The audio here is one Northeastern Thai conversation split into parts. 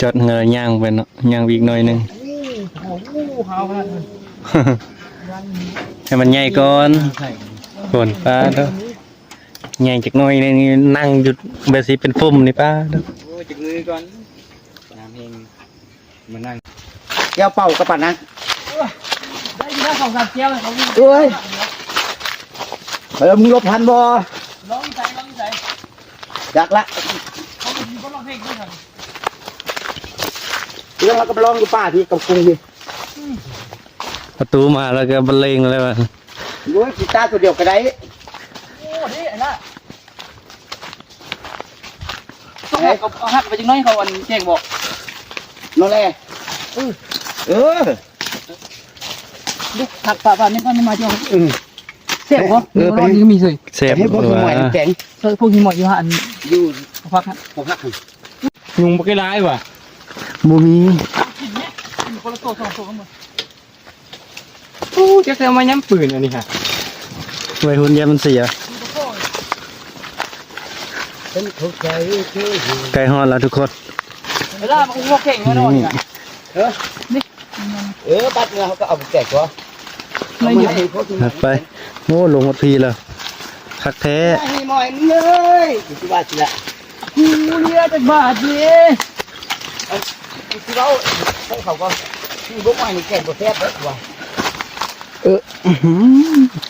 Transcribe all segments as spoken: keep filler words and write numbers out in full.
จอดเฮือนย่างไปเนาะ ย่างไปอีกหน่อยหนึ่ง ให้มันใหญ่ก่อน ฝนฟ้าเด้อ ใหญ่จักหน่อยหนึ่ง นั่งอยู่แบบสิเป็นฝุ่มนี่ป้าเด้อ โอ้ยจักมือก่อน น้ำเฮงมานั่ง แก้วเปล่ากับปานนั้น ได้ยินแล้วสองสามแก้วเลยเขาวิ่ง โอ้ย เออ มึงหลบทันบ่ ร้องใจร้องใจ อยากละ เขาเป็นคนร้องเพลงด้วยกัน เรื่องเราก็ไปลองอยู่ป่าที่กับกรุงที่ ประตูมาแล้วก็บรรเลงเลยว่ะ โอ้ยกีตาร์ตัวเดียวก็ได้ โอ้เฮ้ยอันน่ะ ต้องหักกับเอาหักไปจังน้อยเขาอันแจ้งบอก นั่นแหละ เออ เออ ลูกหักปะปะนี่ก็ไม่มาเที่ยว อืม เสียบบ่ เออ มีร้อนนี่ก็มีเลย เสพ ให้พวกหิมอย ว่า แข็ง เออพวกหิมอยอยู่ฮะอัน อยู่ พักฮะ ผมพัก ยุงบ่ได้หลายว่ะ บ่มี กินเนี่ยกินคนละตัวสองตัวกันหมด โอ้จักสิเอามาย้ำปืนอันนี้ฮะ วัยรุ่นแย่มันเสีย เป็นทุกข์ใจคืออยู่ ใกล้ฮอดแล้วทุกคน เวลามันก็พวกเก่งแน่นอนนี่นะ เออ นี่ เออ ปัดเงาเขาก็เอาไปแจกตัว ไม่อยู่ เอามาให้พวกที่ หักไป โอ้ ลงหมดพีแล้ว คักแท้ ไอ้หมอยมึงเอ้ย กูสิว่าสิละ กูเรียกจากบาทดี กูสิเว้า ให้เขาก็ ที่พวกมันนี่แก่งบ่แซ่บแล้วว่ะ เออ อื้อหือ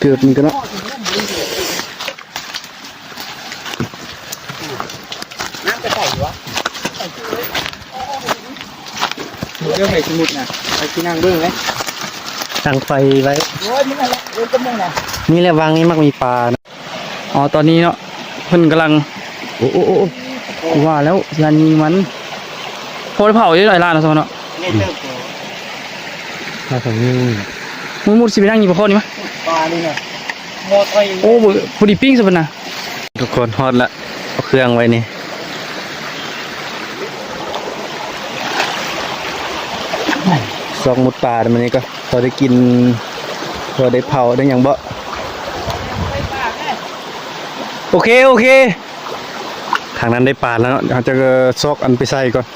เกือบมันก็เนาะ น้ำจะใส่อยู่วะ เดี๋ยวให้สมุดนะ ไปที่นั่งเบิ่งเลย ตั้งไฟไว้ โอ้ย นี่แหละเดินจมูกนะ นี่แหละวังนี่มักมีปลานะ อ๋อ ตอนนี้เนาะ เพิ่นกำลัง โอ้ โอ้ โอ้ โอ้ ว่าแล้วสิหันยิงมัน พอได้เผาอยู่หลายล้านแล้วซะเนาะ นี่เติบโต ถ้าสองนิ้วนี่ มึงมุดสิไปนั่งอยู่บ่ข้อนี้มะ ปลานี่นะ หม้อถ้วย โอ้ บ่ พอดีปิ้งซะเพิ่นนะ ทุกคนฮอดละ เอาเครื่องไว้นี่ ซอกมุดป่ามันนี่ก็พอได้กิน พอได้เผาได้หยังบ่ โอเค โอเค ทางนั้นได้ปลาแล้วเนาะ เฮาจะซอกอันไปใส่ก่อน